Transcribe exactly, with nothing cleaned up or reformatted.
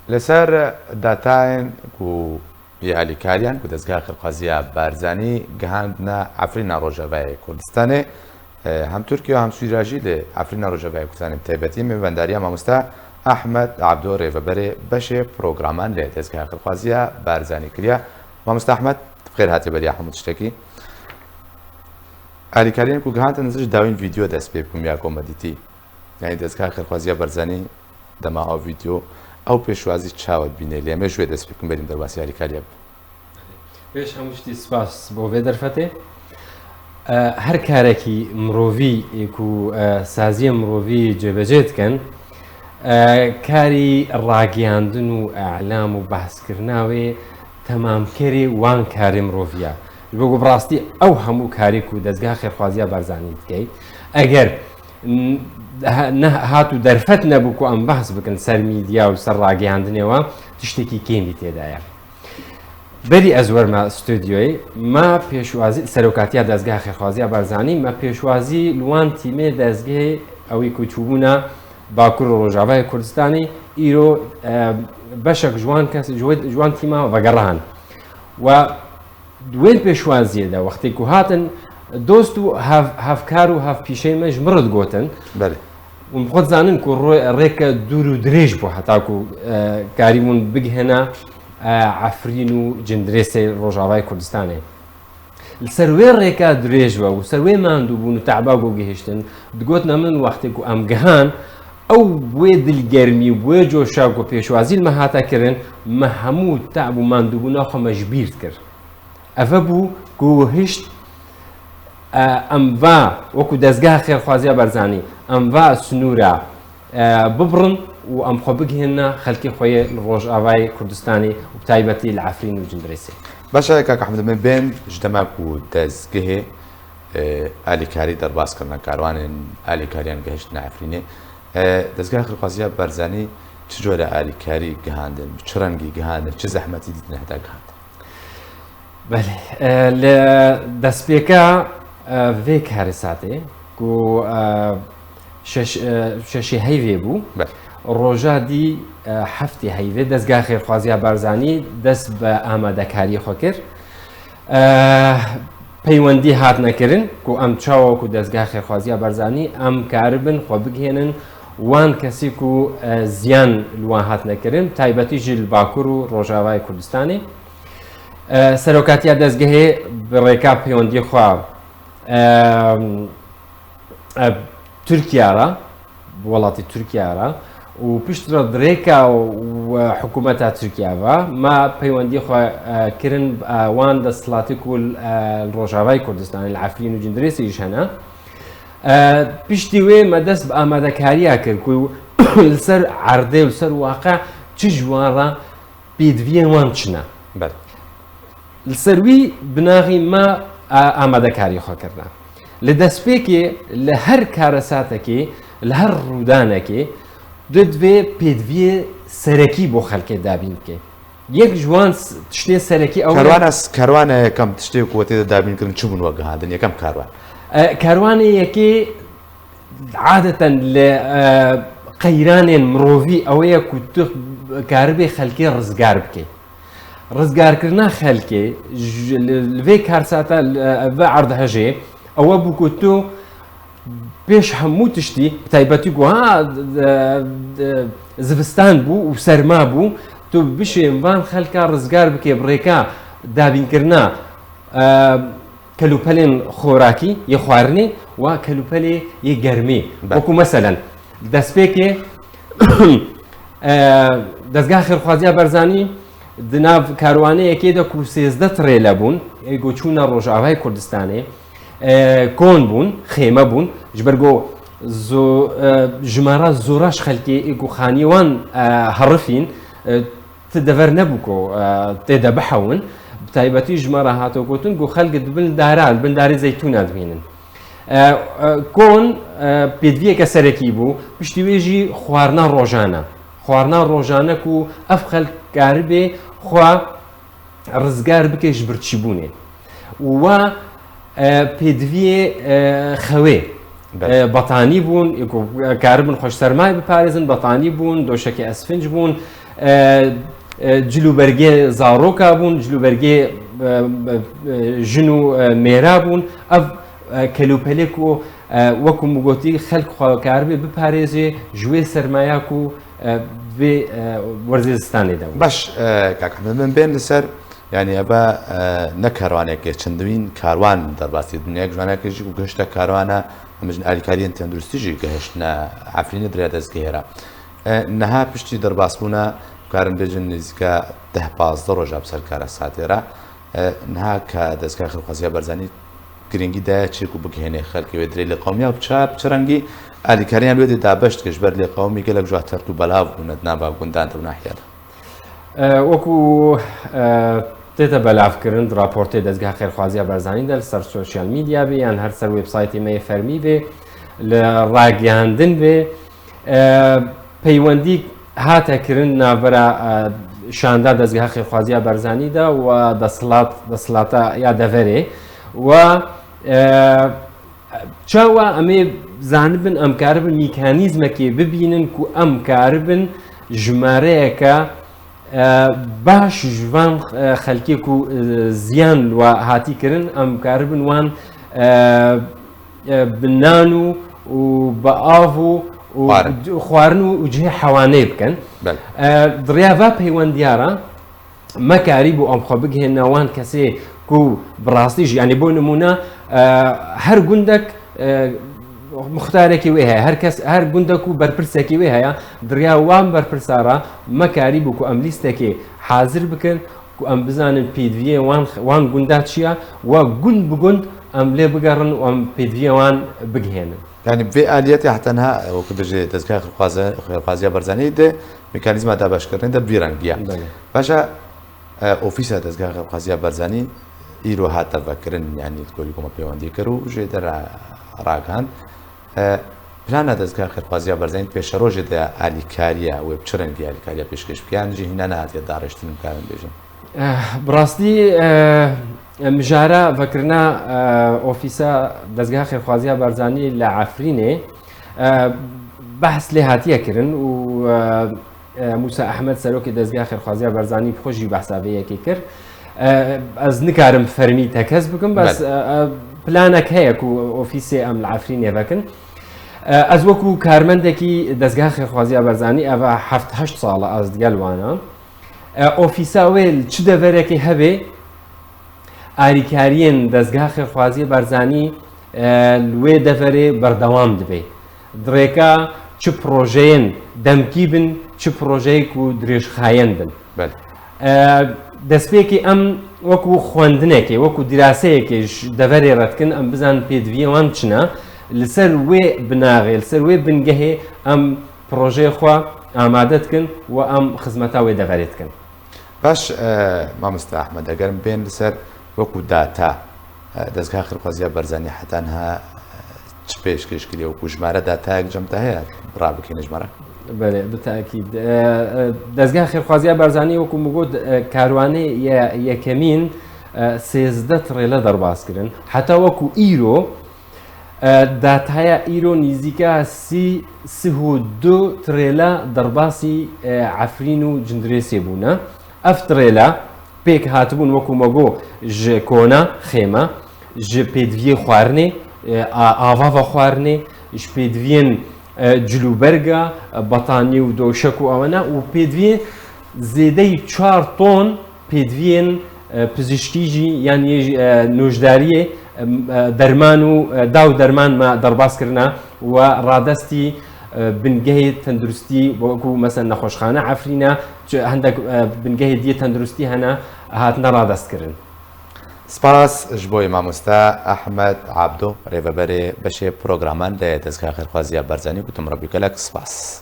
Li ser datayên ku yê alîkariyan ku Dezgeha Xêrxwaziya Barzanî gihandine Efrîna Rojavayê Kurdistanê, e, hem Tirkiye û hem Sûriya jî li Efrîna Rojavayê Kurdistanê bi taybetî mêvendariya mamoste Ahmed Abdo rêveberê beşê programan li Dezgeha Xêrxwaziya Barzanî kiriye. Mamoste Ahmed, bi xêr hatî beriya hemû tiştekî. Alîkariyên ku gihandin ez ji dawîn vîdeo dest pê bikim ya ku me dîtî. Yanî Dezgeha Xêrxwaziya Barzanî dema ew vîdeo, ew pêşwazî çawa dibîne? Lê em ê ji wê dest pê bikin, berîm derbasî alîkariya bikin. Pêş hemû tiştî spas bo vê derfetê. E, her karekî mirovî ê ku, e, saziyê mirovî cêbecê dikin, e, karî ragihandin û îlam û behskirina wê temamkerê wan karê mirovî ye. Ji bo ku bi rastî ew hemû karê ku Dezgeha Xêrxwaziya Barzanî dikey, eger n-, ha-, ne, hat û derfet nebû ku em behs bikin ser mîdya û ser ragihandinê wan, tiştekî kêmî tê de ye. Berî ez werme stûdyoyê, me pêşwazî, serokatiya Dezgeha Xêrxwaziya Barzanî, me pêşwazî li wan tîmê dezgehê, ewî ku çûbûna Bakur û Rojavayê Kurdistanê, îro, e, beşek ji wan kes, ji wê, ji wan tîma vegerihan. We di wê pêşwaziyê de, wextê ku hatin, dost û hev-, hevkar û hevpîşeyê me ji min re digotin. Belê. Hûn bi xwe dizanin ku ro-, rêke dûr û dirêj bû heta ku, e, karîbûn bigihêne, e, Efrîn û Cindirêsê Rojavayê Kurdistanê. Li ser wê rêka dirêj ve û ser wê mandûbûn û te'ba ku gihiştin, digotine min wextê ku em gihan, ew bi wê dilgermî û bi wê coşa ku pêşwazî li me hate kirin, me hemû te'b û mandûbûna xwe me ji bîr dikir. Ev bû ku hişt, e, em va, wekû Dezgeha Xêrxwaziya Barzanî, em va sinûra, e, bibirin û em xwe bigihênine xelkê xwe yê li Rojavayê Kurdistanê û bi taybetî li Efrîn û Cindirêsê. Baş e, kak Ehmed, em ê bên ji dema ku dezgehê, e, alîkarî derbas kirine, karwanên alîkariyan gihiştine Efrînê. E, Dezgeha Xêrxwaziya Barzanî çi cure alîkarî gihandin, bi çi rengî gihandin, çi zehmetî dîtine heta gihandin? Belê, e, li destpêka, e, vê karesatê ku, e, şeş, e, şeşê heyvê bû, Belê. roja dî, e, heftê heyvê Dezgeha Xêrxwaziya Barzanî dest bi amadekariyê xwe kir. E, peywendî hatine kirin ku em çawa ku Dezgeha Xêrxwaziya Barzanî em karibin xwe bigihênin wan kesî ku, e, ziyan li wan hatine kirin, taybetî jî li Bakur û Rojavayê Kurdistanê. E, serokatiya dezgehê bi rêka pêwendî xwe, e, e, Tirkiye re, bi welatî Tirkiye re û pişt re di rêka û hikûmeta Tirkiye ve me peywendî xwe, e, kirin, e, wan desthilatî ku, e, li Rojavayê Kurdistanê, li Efrîn û Cindirêsê jî hene. E, piştî wê me dest bi amadekariya kir ku li ser erdê û li ser waqe çi ji wan re pêdiviyên wan çi ne? Belê. Li ser wî binaxî me, a, amadekarî xwe kirine. Li destpêkê, li her karesatekê, li her rûdanekê, tu divê pêdiviyê serekî bo xelkê dabîn bikê. Yek ji wan s-, tiştê serekî ew e. Kerwana s-, kerwana yekem tiştê ku tê de dabîn kirin çi bûn we gihandin? Yekem kerwan. E, kerwanê yekê Adeten li, e, qeyranên mirovî ew ye ku tu karibê xelkê rizgar bikê. Rizgarkirina xelkê ji, li, li vê karsata, li, e, vê erdhejê ew bû ku tu pêş hemû tiştî, bi taybetî ku ha, e, e, zivistan bû û serma bû, tu bişên van xelka rizgar bikê bi rêka dabînkirina, e, kelûpelên xorakî yê xwarinê wa kelûpelê yê germê. Belê. Wekû meselen, destpêkê, e, Dezgeha Xêrxwaziya Barzanî di nav karwaneyekê de ku sêzdeh tirêle bûn, ê ku çûna Rojavayê Kurdistanê, e, kon bûn, xême bûn, ji ber ku zo-, e, jimara zora ji xelkê ê ku xaniyê wan, e, herifîn, e, ti dever nebû ku, e, tê de bihewin. Bi taybetî ji me re hate gotin ku xelk di bin dara, di bin darê zeytûna dimînin. E, e, kon, e, pêdiviyeke serekî bû. Piştî wê jî xwarina rojane. Xwarina rojane ku ev xelk karibê xwe rizgar bike ji birçîbûnê. Û wa, e, pêdiviyê, e, xewê. Belê. E, betanî bûn, ku karibin xweş sermayê biparêzin, betanî bûn, doşekê esfinc bûn, e, e, cilûbergê zaroka bûn, cilûbergê, e, e, e, jin û, e, mêra bûn. Ev, e, kelûpelê ku, e, wekû min gotî, xelk xwe karibe biparêzê ji wê sermaya ku, e, vê, e, werzê zistanê de bû. Baş, e, kak Ehmed, min bên li ser, yanî eve, e, ne karwaneke çendîn karwan derbasî dinyayek ji waneke jî ku gihişte karwana, em jin alîkariyên tenduristî jî gihiştine Efrînê di rêya dezgehê re. E, niha piştî derbasbûna, karin bêjin nêzîka deh pazdeh roja bi ser karesatê re, e, niha ka Dezgeha Xêrxwaziya Barzanî girîngî daye çi ku bigihêne xelkê wê di rê lêqewmiya bi çi, bi çi rengî alîkariyan wê dê dabeş dike, ji ber lêqewimî gelek ji wan tert û belav bûne di nava gundan de û nahiya de. E, wekû, e, tête belavkirin di raportê Dezgeha Xêrxwaziya Barzanî de li ser sosyal medya be yan her ser websaytê me yê fermî be, li ragihandin be, e, peywendî hate kirin navbera, e, şanda Dezgeha Xêrxwaziya Barzanî de û desthilat, desthilata ya deverê û, e, çawa em ê zanibin, em karibin mekanîzmekê bibînin ku em karibin jimareyeke, e, baş ji van, e, xelkê ku, e, ziyan li wa hatî kirin, em karibin wan, e, e, bi nan û, û bi av û, û Xwarin. Xwarin û, û cihê hewanê bikin. Belê. E, di rêya va peywendiya re me karîbû em xwe bigihêne wan kesê ku bi rastî jî, yanî bo nimûne, e, her gundek, e, muxtarekî wê heye, her kes, her gundek û berpirsekî wê heye, di rêya wan berpirsa re me karîbû ku em lîstekê hazir bikin, ku em bizanin pêdiviyê wan, wan gunda çi ya, wa gund bi gund em lê bigerin û em pêdiviyê wan bigihênin. Yanî vê aliyetê heta niha, wekî bêjî Dezgeha Xêrxwaze-, Xêrxwaziya Barzanî de mekanîzma dabeşkirinê de bi vî rengî ye. Belê. Paşa, e, ofîsa Dezgeha Xêrxwaziya Barzanî îro hate vekirin, yanî li gorî ku me peywendî kir û jê de ra-, ragihand. E, plana Dezgeha Xêrxwaziya Barzanî di pêşerojê de alîkariya wê bi çi rengî alîkariya pêşkêş bike, yan jî hîna nehatiye darêştin, em karin bêjin? Eh, bi rastî, eh, mijara vekirina, eh, ofîsa Dezgeha Xêrxwaziya Barzanî li Efrînê, eh, behs lê hatiye kirin û, eh, eh, Mûsa Ehmed, serokê Dezgeha Xêrxwaziya Barzanî, bi xwe jî behsa vê yekê kir. Eh, ez nikarim fermî tekez bikim, bes, Belê. eh, eh, planek heye ku ofîsê em li Efrînê vekin. Eh, ez wekû karmendekî Dezgeha Xêrxwaziya Barzanî, eva heft heşt sal e ez digel wan a. E, ofîsa wê li çi deverekê hebe, alîkariyên Dezgeha Xêrxwaziyê Barzanî, e, li wê deverê berdewam dibe. Di rêka çi projeyên demkî bin, çi projeyê ku dirêjxayên bin. Belê. E, destpêkê em wekû xwendinekê, wekû dîraseyekê ji deverê re dikin, em bizanin pêdiviyê wan çi ne. Li ser wê binaxê, li ser wê bingehê em projeyê xwe amade dikin û em xizmeta wê deverê dikin. Baş, e, mamoste Ehmed, eger em bên li ser wekû data, e, Dezgeha Xêrxwaziya Barzanî heta niha, e, çi pêşkêş kiriye, wekû jimare datayek cem te heye, rabikêne ji me re? Belê, bi tekîd. E, e, Dezgeha Xêrxwaziya Barzanî, wekû min got, e, karwanê ye-, yekemîn, e, sêzdeh trêle derbas kirin. Heta wekû îro, E, dataya îro nîzîka sî, sih û du trêla derbasî, e, Efrîn û Cindirêsê bûne. Ev trêla pêk hatibûn, wekû me got, ji kona xêma, ji pêdiviyê xwarinê, e, a-, ava vexwarinê, ji pêdiviyên, e, cilûberga, e, betanî û doşek û ewana û pêdiviyê zêdeyî çar ton pêdiviyên, e, pizîşkî jî, yan yê jî, e, nojdariyê, e, e, derman û, e, daw derman me derbas kirine we radestî, e, bingehê tenduristî, wekû mesela nexweşxane Efrîne, çi-, hindek, e, bingehê diyê tenduristî hene, hatine radest kirin. Spas ji bo mamoste Ehmed Abdo, rêveberê beşê programan de Dezgeha Xêrxwaziya Barzanî, gotim Rebî gelek spas.